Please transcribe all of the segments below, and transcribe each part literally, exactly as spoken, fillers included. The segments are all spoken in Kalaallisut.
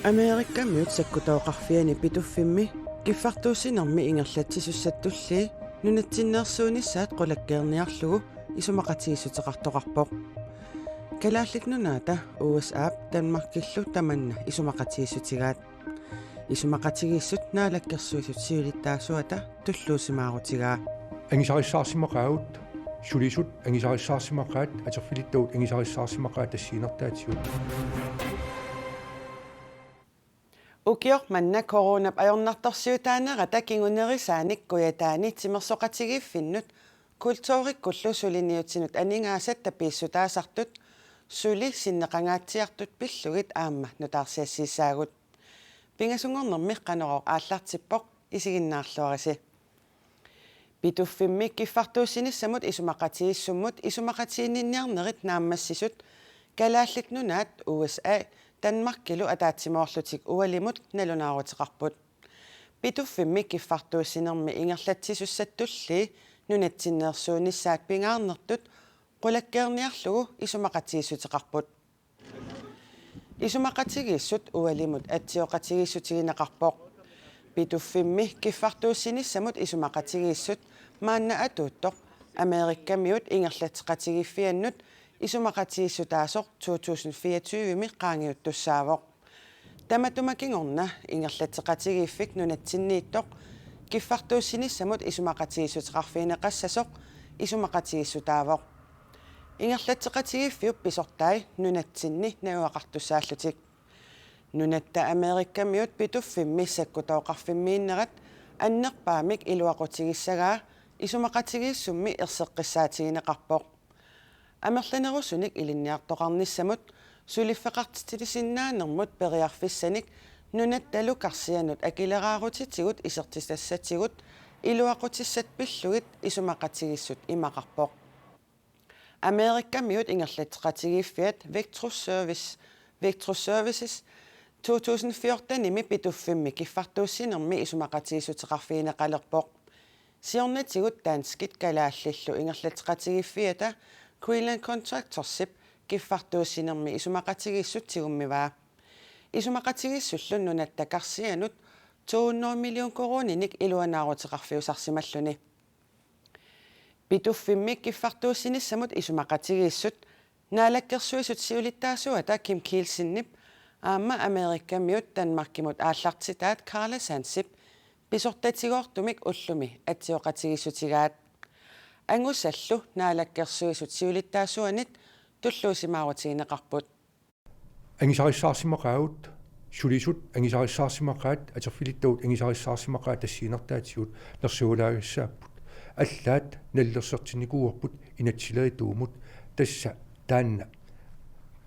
Amerikamiut sakkutooqarfiani Pituffimmi kiffartuussinermi ingerlatsisussat tullii nunatsinneersuunissaat qulakkeerniarlugu isumaqatigiissuteqartoqarpoq. Kalaallit Nunaata U S A-p Danmarkillu tamanna isumaqatigiissutigaat. Isumaqatigiissut Naalakkersuisut siulittaasuata tulluusimaarutigaa. Angisarissaarsimaqaagut, sulisut angisarissaarsimaqaat, atorfilittagut angisarissaarsimaqaat tassiinertaatigut. Ukioq manna coronap ajornartorsiutaanerata kingunerisaanik Kujataani timersoqatigiiffinnut kulturikkullu suliniutinut aningaasat tapiissutaasartut suli sinneqangaatsiartut pillugit aamma nutaarsiassiissaagut. Pingasunngornermi Qanorooq aallartippoq, isiginnaarluarisi. Pituffimmi kiffartuussinissamut isumaqatigiissummut isumaqatiginninniarnerit naammassisut Kalaallit Nunaat U S A Danmarkilu ataatsimoorlutik ualimut nalunaaruteqarput. Pituffimmi kiffartuussinermi ingerlatsisussat tullii nunatsinneersuunissaat pingaarnertut qulakkeerniarlugu isumaqatigiissuteqarput. Isumaqatigiissut ualimut atsioqatigiissutigineqarpoq. Pituffimmi kiffartuussinissamut isumaqatigiissut maanna atuuttoq Amerikamiut ingerlatseqatigiiffiannut isumaqatigiissutaasoq to tusind fireogtyve-mi qaangiuttussaavoq. Tamatuma kingorna ingerlatseqatigiiffik nunatsinniittoq kiffartuussinissamut isumaqatigiissuteqarfigineqassasoq isumaqatigiissutaavoq. Ingerlatseqatigiiffiup pisortai nunatsinni najugaqartussaallutik. Nunatta Amerikamiut Pituffimmi sakkutooqarfimmiinnerat annerpaamik iluaqutigissagaa isumaqatigiissummi erseqqissaatigineqarpoq. Amerlanerusunik ilinniartoqarnissamut suliffeqartitsisinnaanermut periarfissanik nunattalu karsianut akileraarutitigut isertitassatigut iluaqutissat pillugit isumaqatigiissut imaqarpoq. Amerikamiut ingerlatseqatigiiffiat Vectrus Service, Vectrus Services to tusind fjorten-imi Pituffimmi kiffartuussinermi isumaqatigiissuteqarfigineqalerpoq. Siornatigut danskit kalaallillu ingerlatseqatigiiffiata Greenland Contractorsip kiffartuussinermi isumaqatigiissut tigummivaa. Isumaqatigiissullu nunatta karsianut to hundrede million koruuninik iluanaaruteqarfiusarsimalluni. Pituffimmi kiffartuussinissamut isumaqatigiissut Naalakkersuisut siulittaasuata Kim Kielsenip aamma Amerikamiut Danmarkimut aallartitaat Karla Sansip pisortatigoortumik ullumi atsioqatigiissutigaat. Angusallu Naalakkersuisut siulittaasuanit tulluusimaarutigineqarput. Angisarissaarsimaqaagut, sulisut angisarissaarsimaqaat, atorfilittagut angisarissaarsimaqaat tassiinertaatigut nersualaagassaapput. Allaat nalilersortinnikuuarput inatsisilerituumut, tassa taanna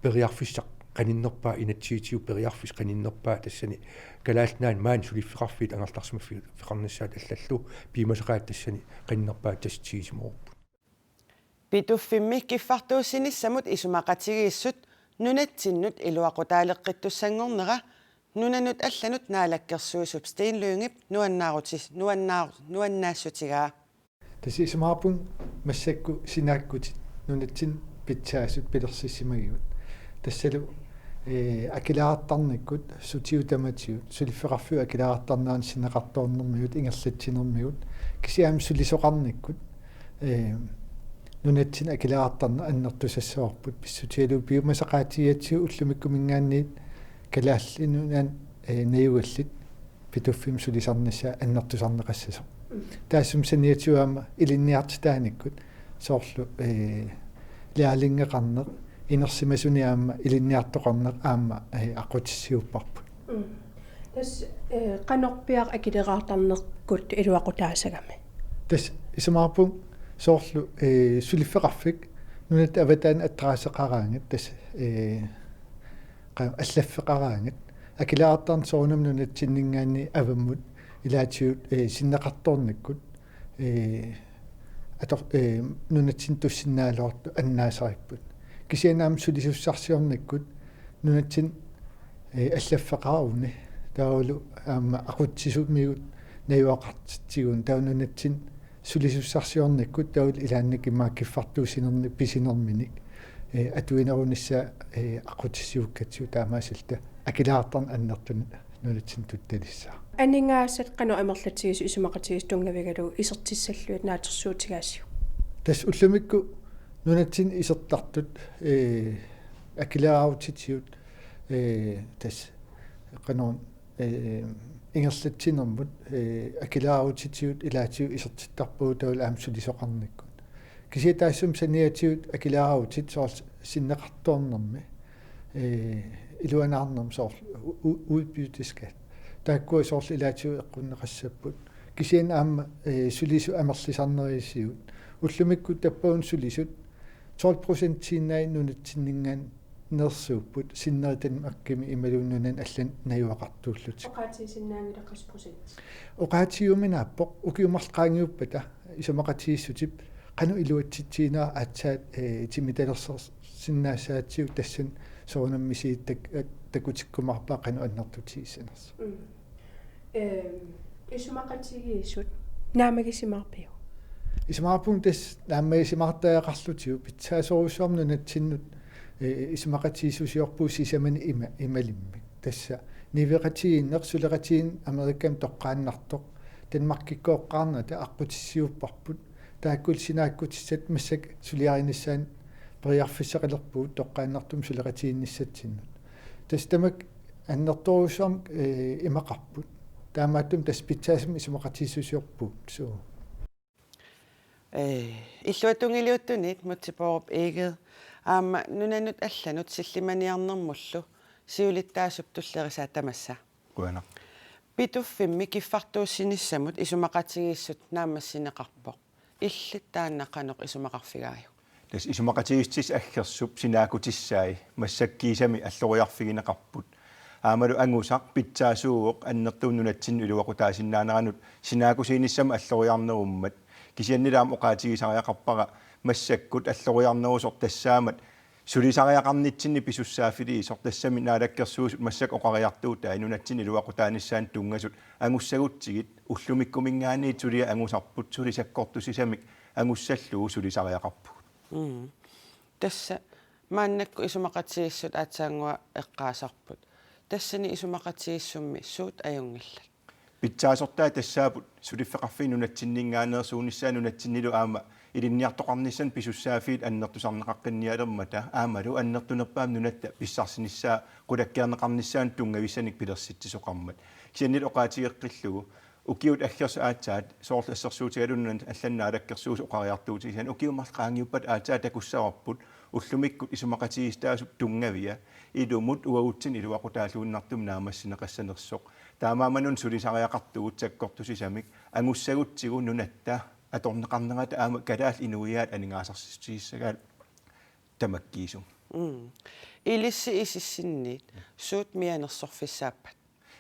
periarfissaq qaninnerpaa, inatsisitigut periarfissaq qaninnerpaa tassani Kalaallit Nunaanni maani suliffeqarfiit angerlarsimaffiit feqarnissaat allallu piumasaqaat tassani qaninnerpaat tassa tigisimavarput. Pituffimmi kiffartuussinissamut isumaqatigiissut nunatsinnut iluaqutaaleqqittussanngornera nunanut allanut Naalakkersuisup Sten Lyngep nuannaarutis-, nuannaaru-, nuannaassutigaa. Tassa isumaqarpunga massakkut sinaakkutit nunatsinni pitsaasut pilersissimagigut. Tassalu, ee, akileraartarnikkut sutigut tamatigut, suliffeqarfiup akileraartarnerani sinneqartoornermigut, ingerlatsinermigut, kisianni sulisoqarnikkut, ee, nunatsinni akileraartarneq annertusassavarput, pissutigalugu piumasaqaatigigatsigu ullumikkumiingaanniit Kalaallit Nunaanni, ee, najugallit Pituffimmi sulisarnissaat annertusarneqassasoq. Taassuma saniatigut aamma ilinniartitaanikkut soorlu, ee, lærlingeqarneq, inersimasunik aamma ilinniartoqarneq aamma, ee, aqqutissiuupparput. Mm. Tassa, ee, qanorpiaq akileraartarneqartut iluaqutaassagami? Tassa isumaqarpunga soorlu, ee, suliffeqarfik nunatta avataani attaraaseqaraangat, tassa, ee, qa-, allaffeqaraangat. Akileraartarneq soorunami nunatsinniingaanniit avammut ilaatigut, ee, sinneqartoornikkut, ee, ator-, ee, nunatsinni tussinnaagaluartut annaasaripput. Kisianni aamma sulisussarsiornikkut nunatsinni, ee, allaffeqaruni taavalu aamma aqutsisumigut najugaqartitsigunik, taava nunatsinni sulisussarsiornikkut taavalu ilaannikkut immaqa kiffartuussinernik pisinerminik, Ee, atuinerunissaa, ee, aqqutissiuukkatsigu taamaasilluta akileraartarneq annertuneq nunatsinni tuttalissaaq. Aningaasat qanoq amerlatigisut isumaqatigiissut tunngavigalugu isertissallugit naatsorsuutigaasiuk? Tassa ullumikkut nunatsinni isertartut, ee, akileraarutitigut, ee, tassa qanoq ee, ingerlatsinermut, ee, akileraarutitigut ilaatigut isertittarpagut taavalu aamma sulisoqarnikkut. Kisianni taassuma saniatigut akileraarutitut soorlu sinneqartoornermi, ee, iluanaarnermi soorlu u-, u-, udbytteskat. Taakkua soorlu ilaatigut eqqunneqassapput. Kisianni aamma, ee, sulisut amerlisarnerisigut. Ullumikkut tappavunga sulisut tolv procentiinnaat nunatsinninngaanneersuupput sinneri Danmarkimi imaluunniit nunani allani najugaqartuullutik. Oqaatigisinnaanngilaq qassit procent? Oqaatigiuminaappoq ukiut marluk qaangiuppata isumaqatigiissutip qanoq iluatsitsiginera aatsaat, ee, timitalersorsinnaassagatsigu tassani soorunami misigitak-, takutikkumaarpaa qanoq annertutigissanersoq. Mm. Ehm, isumaqatigiissut naammagisimaarpiuk? Isumaqarpunga tassa naammagisimaartariaqarlutigu pitsaasorujussuarmik nunatsinnut, eh, isumaqatigiissusiorpugut sisamanik ima-, imalimmik. Tassa niueqatigiinneq suleqatigiinneq Amerikami toqqaannartoq Danmarkikkooqqaarnata aqqutissiuupparput. Taakkulu sinaakkutissat massakkut suliarinissaannut periarfissaqalerpugut toqqaannartumik suleqatigiinnissatsinnut. Tassa tamakku annertoorujussuarmik, eh, imaqarput. Taamaattumik tassa pitsaasumik isumaqatigiissusiorpugut. Suu. Ee, illuatungiliuttunit Múte Bourup Egede aamma nunanut allanut sillimaniarnermullu siulittaasup tullerisaa tamassa. Qujanaq. Pituffimmi kiffartuussinissamut isumaqatigiissut naammassineqarpoq. Illit taanna qanoq isumaqarfigaajuk? Tassa isumaqatigiissutissat aggersut sinaakkutissaat massakkut kiisami alloriarfigineqarput. Aammalu angusaq pitsaasuuvoq annertuumik nunatsinnut iluaqutaasinnaaneranut sinaakkusiinissamut alloriarnerummat. Kisiannili aamma oqaatigisariaqarpara massakkut alloriarnerusoq tassaammat sulisariaqarnitsinni pisussaaffiliisoq, tassami naalakkersuisut massakkut oqariartuutaat nunatsinni iluaqutaanissaannut tunngasut angussagutsigit ullumikkuminngaanniit suliat angusarput, suli sakkortusisamik angussallugu sulisariaqarpugut. Mm. Tassa maannakkut isumaqatigiissut aatsaannguaq eqqaasarput. Tassani isumaqatigiissummi suut ajunngillat? Pitsaasortaat tassaapput suliffeqarfiit nunatsinninngaanneersuunissaat nunatsinnilu aamma ilinniartoqarnissaannut pisussaaffiit annertusarneqaqqinnialermata aammalu annertunerpaamik nunatta pissarsinissaa qulakkeerneqarnissaanut tunngavissanik pilersitsisoqarmat. Kisiannili oqaatigeqqillugu ukiut aggersut aatsaat soorlu assersuutigalugu nunani allani naalakkersuisut oqariartuutigisaanni ukiut marluk qaangiuppata aatsaat takussavarput ullumikkut isumaqatigiissutaasup tunngavia ilumut uagutsinnut iluaqutaalluinnartumik naammassineqassanersoq. Taamaammat nunat sulisariaqartugut sakkortusisamik angussagutsigu nunatta atorneqarnerata aamma kalaallit inuiaat aningaasarsissutigissagaat tamakkiisumik. Mm. Ilissi isissinniit suut mianersorfissaappat?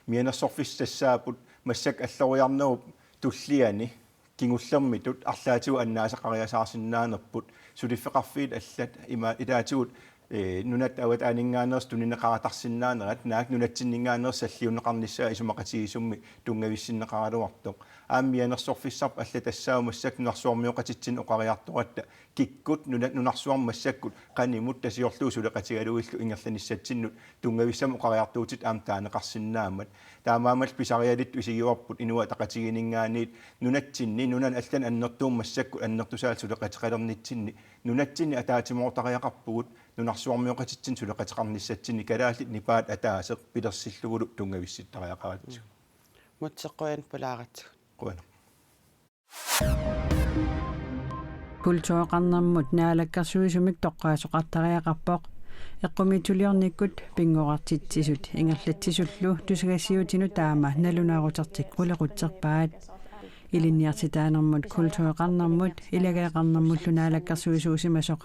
Mianersorfissat tassaapput massakkut alloriarnerup tulliani kingullermitut arlaatigut annaasaqariasaarsinnaanerput suliffeqarfiit allat ima ilaatigut, ee, nunatta avataaninngaanneersut tunineqaratarsinnaanerat naak nunatsinninngaanneersut salliunneqarnissaat isumaqatigiissummi tunngavissinneqaraluartoq. Aamma mianersorfissarput allat tassaavoq massakkut nunarsuarmioqatitsinnut oqariartoratta kikkut nuna-, nunarsuarmi massakkut qanimut tasiorlugu suleqatigalugillu ingerlanissatsinnut tunngavissamik oqariartuutit aamma taaneqarsinnaammat. Taamaammallu pisarialittut isigivarput Inuit Ataqatigiinninngaanniit nunatsinni nunani allani annertuumik massakkut annertusaat suleqateqalernitsinni nunatsinni ataatsimoortariaqarpugut nunarsuarmioqatitsinnut suleqateqarnissatsinni kalaallit nipaat ataaseq pilersillugulu tunngavissittariaqaratsigu. Mutseqquin pulaaratsigu. Qujanaq. Kultureqarnermut naalakkersuisumik toqqaasoqartariaqarpoq. Eqqumiitsuliornikkut pinngorartitsisut ingerlatsisullu tusagassiuutinut taama nalunaarutertik qulequtserpaat. Ilinniartitaanermut kultureqarnermut ilageeqarnermullu naalakkersuisuusimasoq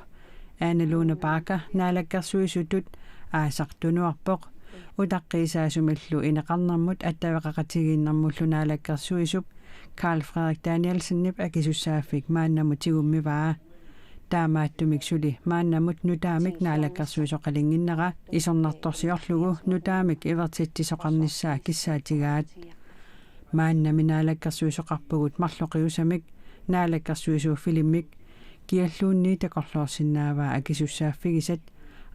Ane Lone Bagger naalakkersuisutut aasaq tunuarpoq. Utaqqiisaasumillu ineqarnermut attaveqaqatigiinnermullu naalakkersuisup Carl Frederik Danielsenip akisussaaffik maannamut tigummivaa. Taamaattumik suli maannamut nutaamik naalakkersuisoqalinnginnera isornartorsiorlugu nutaamik ivertitsisoqarnissaa kissaatigaat. Maannami naalakkersuisoqarpugut marloqiusamik naalakkersuisuuffilimmik kialluunniit takorloorsinnaavaa akisussaaffigisat,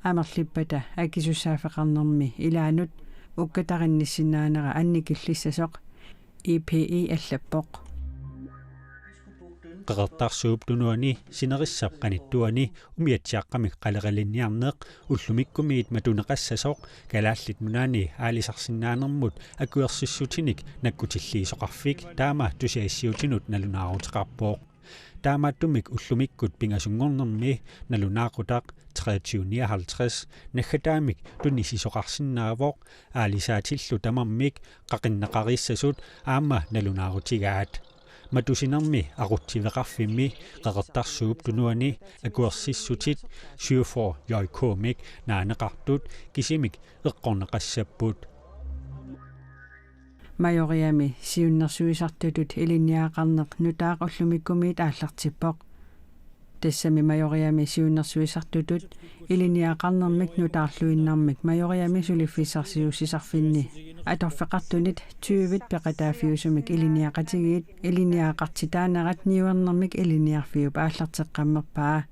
amerlippata akisussaaffeqarnermi ilaanut ukkatarinnissinnaanera annikillissasoq, I P I allappoq. Qeqertarsuup Tunuani sinerissap qanittuani umiatsiaqqamik qaleralinniarneq ullumikkumiit matuneqassasoq Kalaallit Nunaanni aalisarsinnaanermut akuersissutinik nakkutilliisoqarfik taama tusagassiuutinut nalunaaruteqarpoq. Taamaattumik ullumikkut pingasunngornermi nalunaaqutaq treogtyve nioghalvtreds naggataamik tunisisoqarsinnaavoq, aalisaatillu tamarmik qaqinneqarissasut aamma nalunaarutigaat. Matusinermi aqutsiveqarfimmi Qeqertarsuup Tunuani akuersissutit syvogfyrre J K-mik naaneqartut kisimik eqqorneqassapput. Majoriami siunnersuisartutut ilinniagaqarneq nutaaq ullumikkumiit aallartippoq. Tassami Majoriami siunnersuisartutut ilinniagaqarnermik nutaarluinnarmik Majoriami suliffissarsiuussisarfinni atorfeqartunit tyvit peqataaffiusumik ilinniaqatigiit ilinniagaqartitaanerat niuernermik ilinniarfiup aallarteqqammerpaa.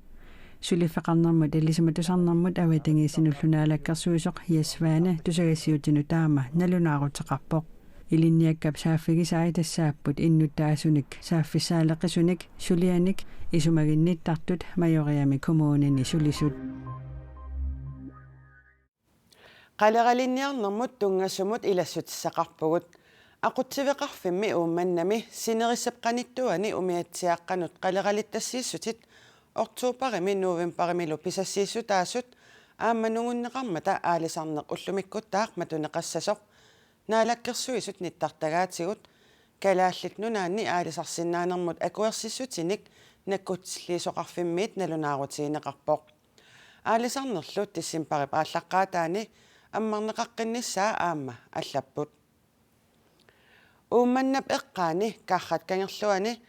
Suliffeqarnermut ilisimatusarnermut avatangiisinullu naalakkersuisoq Jess Svane tusagassiuutinut taama nalunaaruteqarpoq. Ilinniakkap saaffigisai tassaapput innuttaasunik, saaffissaaleqisunik, sulianik, isumaginnittartut Majoriami kommunini sulisut. Qaleralinniarnermut tunngasumut ilassutissaqarpugut. Aqutsiveqarfimmi Uummannami sinerissap qanittuani umiatsiaaqqanut qaleralittassiissutit oktoberimi novemberimilu pisassiissutaasut aamma nungunneqarmata aalisarneq ullumikkuttaaq matuneqassasoq Naalakkersuisut nittartagaatigut Kalaallit Nunaanni aalisarsinnaanermut akuersissutinik nakkutilliisoqarfimmiit nalunaarutigineqarpoq. Aalisarnerlu decembarip aallaqqaataani ammarneqaqqinnissaa aamma allapput. Uummannap eqqaani Karrat Kangerluani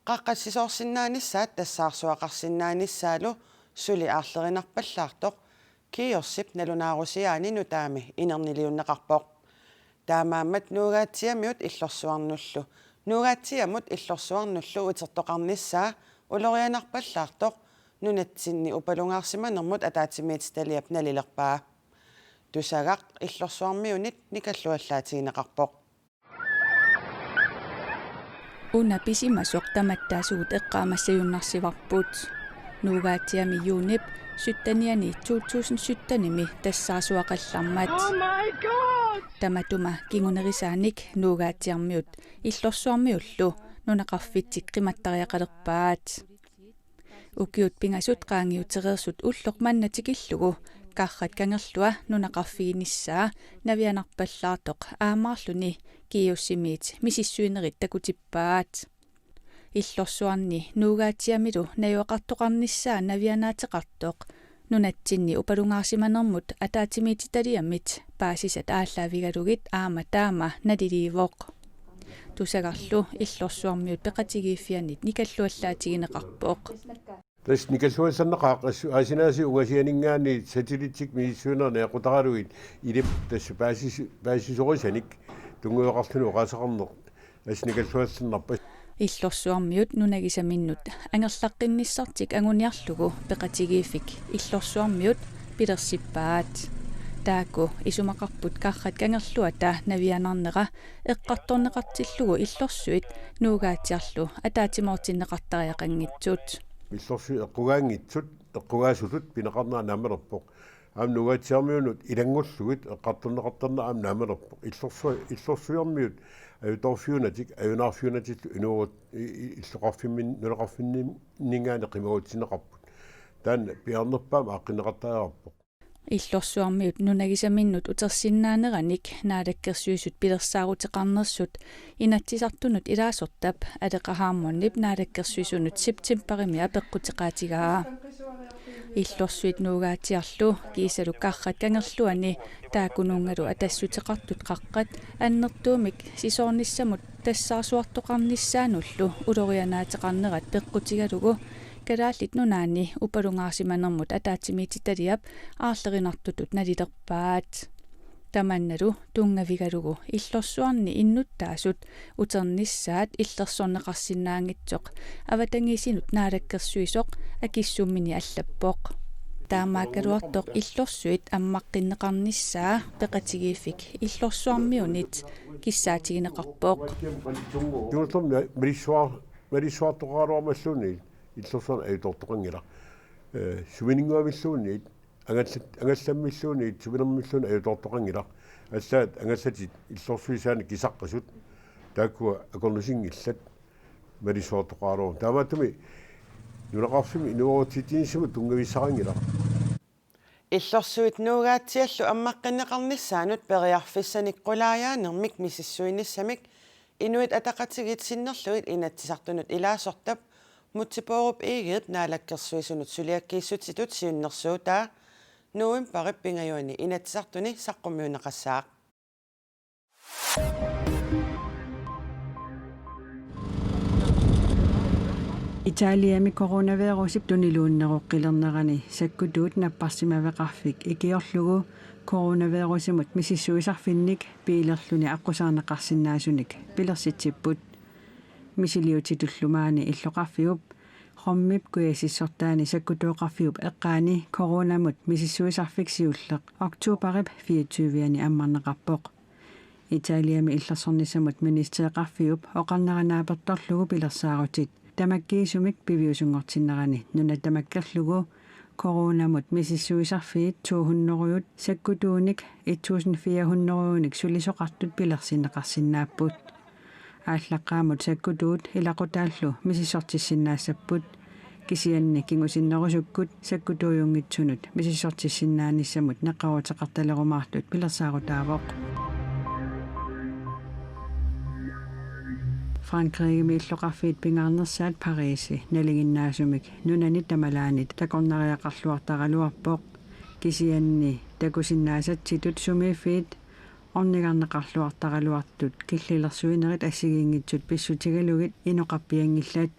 qaqqatsisoorsinnaanissaat tassaarsuaqarsinnaanissaalu suli aarlerinarpallaartoq Kiosip nalunaarusiaani nutaami inerniliunneqarpoq. Taamaammat Nuugaatsiamiut Illorsuarnullu, Nuugaatsiamut Illorsuarnullu utertoqarnissaa ulorianarpallaartoq nunatsinni upalungaarsimanermut ataatsimiititaliap nalilerpaa. Tusagaq Illorsuarmiunit nikalluallaatigineqarpoq. Una pisimasoq tamattaasugut eqqaamassajunnarsivarput. Nuugaatsiami juunip syttenianni to tusind syttenimi tassaarsuaqallarmat. Oh my God! Tamatuma kingunerisaanik Nuugaatsiarmiut Illorsuarmiullu nunaqarfitsik qimattariaqalerpaat. Ukiut pingasut qaangiutereersut ulloq manna tikillugu Karrat Kangerlua nunaqarfiginissaa navianarpallaartoq aammaarluni Kiosimiit misissuinerit takutippaat. Illorsuarni Nuugaatsiamilu najugaqartoqarnissaa navianaateqartoq nunatsinni upalungaarsimanermut ataatsimiititaliamit paasisat aallaavigalugit aamma taama naliliivoq. Tusagarlu Illorsuarmiut peqatigiiffiannit nikalluallaatigineqarpoq. Tassa nikalluallanneqaaq assu-, aasinaasi ungasianinngaanniit satellittik misissuinerit najoqqutaralugit ilip tassa paasis-, paasisorisanik tunngaveqarluni oqaaseqarneq tassa nikalluallannerpa. Illorsuarmiut nunagisaminnut angerlaqqinnissartik anguniarlugu peqatigiiffik Illorsuarmiut pilersippaat. Taakku isumaqarput Karrat Kangerluata navianarnera eqqartorneqartillugu illorsuit Nuugaatsiarlu ataatsimoortinneqartariaqanngitsut. Illorsuit eqqugaanngitsut, eqqugaasutut pineqarnera naammalerpoq. Aamma Nuugaatsiarmiunut ilanngullugit eqqartorneqartarnera aamma naammalerpoq. Illorsu-, Illorsuarmiut ajutoorfiunatik, ajunaarfiunatillu inuugut i-, i-, illoqarfimmin-, nunaqarfinninngaanniit qimagutsinneqarput. Taanna piaarnerpaamik aaqqinneqartariaqarpoq. Illorsuarmiut nunagisaminnut utersinnaaneranik Naalakkersuisut pilersaaruteqarnersut Inatsisartunut ilaasortap Aleqa Hammondip Naalakkersuisunut septembarimi apeqquteqaatigaa. Illorsuit Nuugaatsiarlu kiisalu Karrat Kangerluani taakkununngalu atassuteqartut qaqqat annertuumik sisoornissamut tassaarsuartoqarnissaanullu ulorianaateqarnerat peqqutigalugu Kalaallit Nunaanni upalungaarsimanermut ataatsimiititaliap aarlerinartutut nalilerpaat. Tamannalu tunngavigalugu illorsuarni innuttaasut uternissaat illersorneqarsinnaanngitsoq avatangiisinut naalakkersuisoq akissummini allappoq. Taamaakkaluartoq illorsuit ammaqqinneqarnissaa peqatigiiffik illorsuarmiunit kissaatigineqarpoq. Juullumi marissuar-, marissuartoqaraluarmalluunniit illorsuarmi ajutoortoqanngilaq. Eh, sumininnguamilluunniit, angallat-, angallammilluunniit, suminermilluunniit ajutoortoqanngilaq. Allaat angallatit illorsuisaannik kisaqqasut taakkua akornusinngillat marissuartoqaraluarmat. Taamaattumik nunaqarfimmi inuerutsitsinissimasut tunngavissaqanngilaq. Illorsuit nuugaatsiallu ammaqqinneqarnissaannut periarfissanik qulaajaanermik misissuinissamik Inuit Ataqatigiit sinnerlugit Inatsisartunut ilaasortap Múte Bourup Egedep naalakkersuisunut suliakkiissutitut siunnersuutaa novembarip pingajuani Inatsisartuni saqqummiunneqassaaq. Italiami coronavirusip tuniluunnerup qilernerani sakkutuut napparsimaveqarfik ikiorlugu coronavirusimut misissuisarfinnik biilerluni aqqusaarneqarsinnaasunik pilersitsipput. Misiliutitullu maani illoqarfiup Romip kujasissortaani sakkutooqarfiup eqqaani coronamut misissuisarfik siulleq oktobarip fireogtyve-ani ammarneqarpoq. Italiami illersornissamut ministereqarfiup oqarnera naapertorlugu pilersaarutit tamakkiisumik piviusunngortinnerani nuna tamakkerlugu coronamut misissuisarfiit to hundrede sakkutuunik et tusind fire hundrede sulisoqartut pilersinneqarsinnaapput. Aallaqqaammut sakkutuut ilaqutaallu misissortissinnaassapput. Kisianni kingusinnerusukkut sakkutuujunngitsunut misissortissinnaanissamut neqqeruuteqartalerumaartut pilersaarutaavoq. Frankrigimi illoqarfiit pingaarnersaat Parisi nalinginnaasumik nunani tamalaani takornariaqarluartaraluarpoq. Kisianni takusinnaasatsitut sumiiffiit ornigarneqarluartaraluartut killilersuinerit assigiinngitsut pissutigalugit inoqarpianngillat.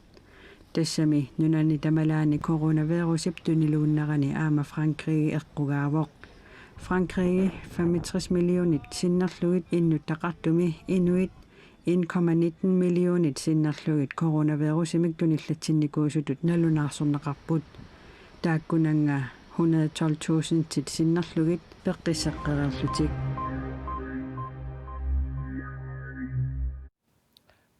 Tassami nunani tamalaani coronavirusip tuniluunnerani aamma Frankrigi eqqugaavoq. Frankrigi femogtres millionit sinnerlugit innuttaqartumi inuit en komma nitten millionit sinnerlugit coronavirusimik tunillatsinnikuusutut nalunaarsorneqarput. Taakkunannga hundrede tolv tusindit sinnerlugit peqqisseqqereerlutik.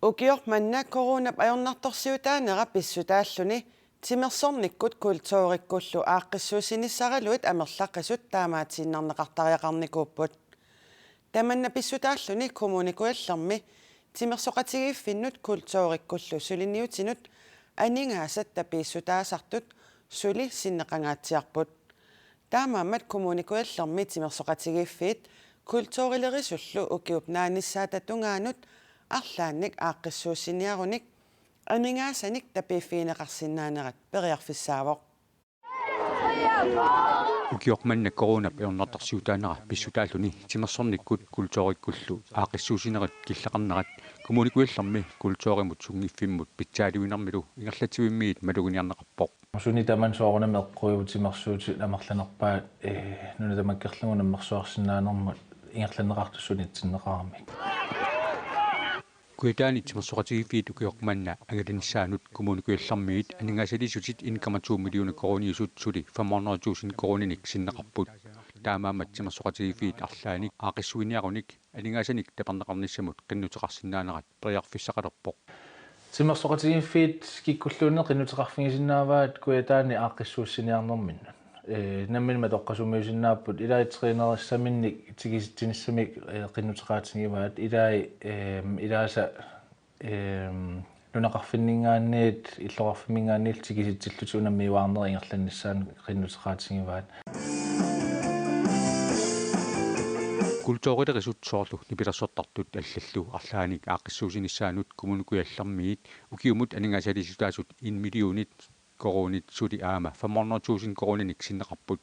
Ukioq manna coronap ajornartorsiutaanera pissutaalluni timersornikkut kulturikkullu aaqqissuussinissaraluit amerlaqisut taamaatiinnarneqartariaqarnikuupput. Tamanna pissutaalluni Kommune Kujallermi timersoqatigiiffinnut kulturikkullu suliniutinut aningaasat tapiissutaasartut suli sinneqangaatsiarput. Taamaammat Kommune Kujallermi timersoqatigiiffiit kulturilerisullu ukiup naanissaata tungaanut arlaannik aaqqissuussiniarunik aningaasanik tapiiffigineqarsinnaanerat periarfissaavoq. Ukioq manna coronap ajornartorsiutaanera pissutaalluni timersornikkut kulturikkullu aaqqissuussinerit killeqarnerat Kommune Kujallermi kulturimut sunngiffimmut pitsaaliuinermilu ingerlatsivimmiit maluginiarneqarpoq. Suni tamanna soorunami eqquivoq timersuutit amerlanerpaat, ee, nuna tamakkerlugu nammersuarsinnaanermut ingerlanneqartut sunitsinneqaramik. Kujataani timersoqatigiiffiit ukioq manna angalanissaanut Kommune Kujallermiit aningaasaliissutit en komma to millioner koruuniusut suli fem hundrede tusind koruuninik sinneqarput. Taamaammat timersoqatigiiffiit arlaannik aaqqissuiniarunik aningaasanik taperneqarnissamut qinnuteqarsinnaanerat periarfissaqalerpoq. Timersoqatigiiffiit kikkulluunniit qinnuteqarfigisinnaavaat Kujataani aaqqissuussiniarnerminnut. Ee, nammineq matoqqasumiusinnaapput, ilai trænerissaminnik tikisitsinissamik, ee, qinnuteqaatigivaat, ilai, eem, ilaasa, eem, nunaqarfinninngaanniit illoqarfimminngaanniit tikisitsillutik unammiuaarnerit ingerlannissaannut qinnuteqaatigivaat. Kulturilerisut soorlu nipilersortartut allallu arlaannik aaqqissuussinissaannut Kommune Kujallermiit ukiumut aningaasaliissutaasut en millionit koruunit suli aamma fem hundrede tusind koruuninik sinneqarput.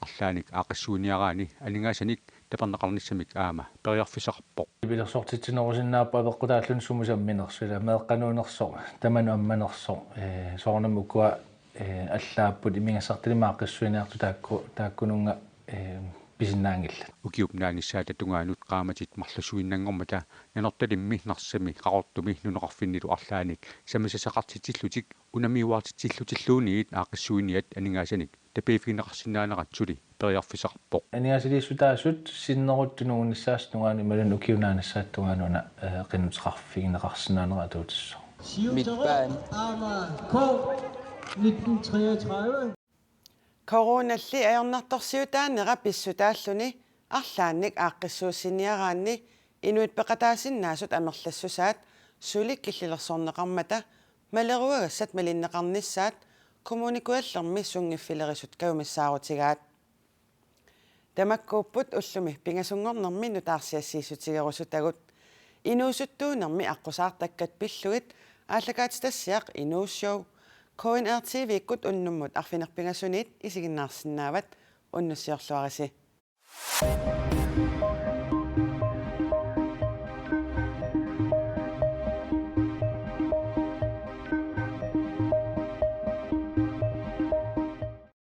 Arlaannik aaqqissuiniaraanni aningaasanik taperneqarnissamik aamma periarfissaqarpoq. Nipilersortitsinerusinnaapput apeqqutaalluni sumut samminersoq, ilaa meeqqanuunersoq, tamanut ammanersoq, ee, soorunami ukua, ee, allaapput imigassartalimmi aaqqissuiniartut taakku, taakkununnga, ee, pisinnaanngillat. Ukiup naanissaata tungaanut qaammatit marlussuinnanngormata Nanortalimmi, Narsami, Qaqortumi nunaqarfinnilu arlaannik sammisassaqartitsillutik unammiuaartitsillutilluunniit aaqqissuiniat aningaasanik tapiiffigineqarsinnaanerat suli periarfissaqarpoq. Aningaasaliissutaasut sinneruttut nungunnissaata tungaanut imaluunniit ukiup naanissaata tungaanut una qinnuteqarfigineqarsinnaanerat atuutissaaq. Midtbahn. Amager K nitten treogtredive. Coronalli ajornartorsiutaanera pissutaalluni arlaannik aaqqissuussiniaraanni inuit peqataasinnaasut amerlassusaat suli killilersorneqarmata maleruagassat malinneqarnissaat Kommune Kujallermi sunngiffilerisut kajumissaarutigaat. Tamakkuupput ullumi pingasunngornermi nutaarsiassiissutigerusutagut. Inuusuttuunermi aqqusaartakkat pillugit aallakaatitassiaq Inuusshow K N R T V-kkut unnummut arfineq-pingasunit isiginnaarsinnaavat. Unnussiorluarisi.